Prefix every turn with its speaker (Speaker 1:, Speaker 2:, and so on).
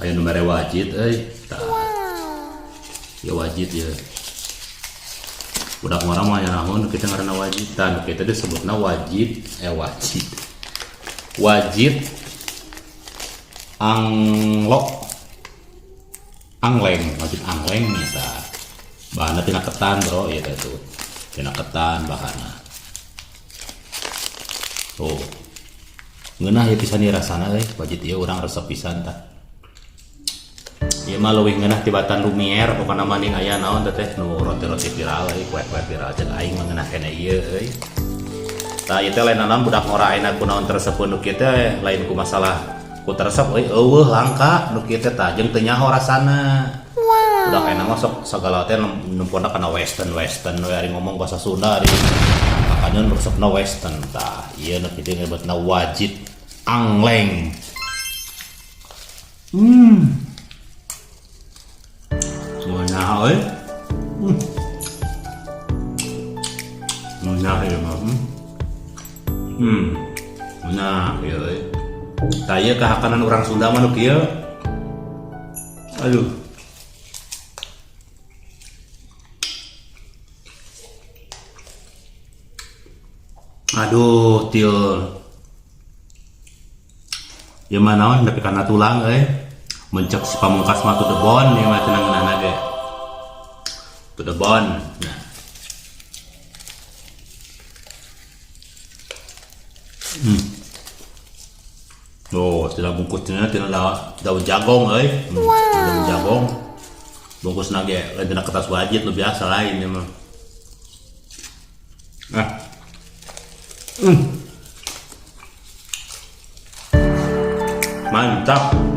Speaker 1: Aya nu mere wajit euy. Tah. Ya wajit ya. Budak ngora mah naon kita ngaranna wajit. Tah nu kita disebutna wajit, wajit. Wajit anglok. Angleng, wajit angleng eta. Bahanna tina ketan, bro, ieu teh tuh. Tina ketan bahanna. Tuh. Ngeunah ieu pisan ieu rasana euy, wajit ieu urang resep pisan tah. Ieu mah leuwih ngeunah tibatan Lumiere, pokona mah ning aya naon teh teh nu roti-roti viral euy, kue-kue viral cek aing mah ngeunah keneh ieu euy. Tah ieu teh lain naon budak ngora ayeuna kunaon teu resep nu kieu teh lain ku masalah ku teu resep euy, eueuh langka nu kieu teh tah jeung teu nyaho rasana. Budak ayeuna mah sok sagala teh nempona kana western-western we ari ngomong bahasa Sunda ari makanya nu resepna western tah. Ieu nu kitu nyebutna wajit angleng. Ngeunah euy. Ngeunah ieu mah. Ngeunah ieu euy. Tah ieu kahakanan urang Sunda mah nu kieu. Aduh. Aduh, til. Ieu mah naon nepi kana tulang euy. Mencek si Pamungkas mah to the bone ieu mah cenah ngeunahna ge. To the bone. Nah. Oh, tina bungkusna tina daun jagong euy. Daun jagong. Bungkusna ge lain tina kertas wajit nu biasa lain ieu mah. Ah. Mantap.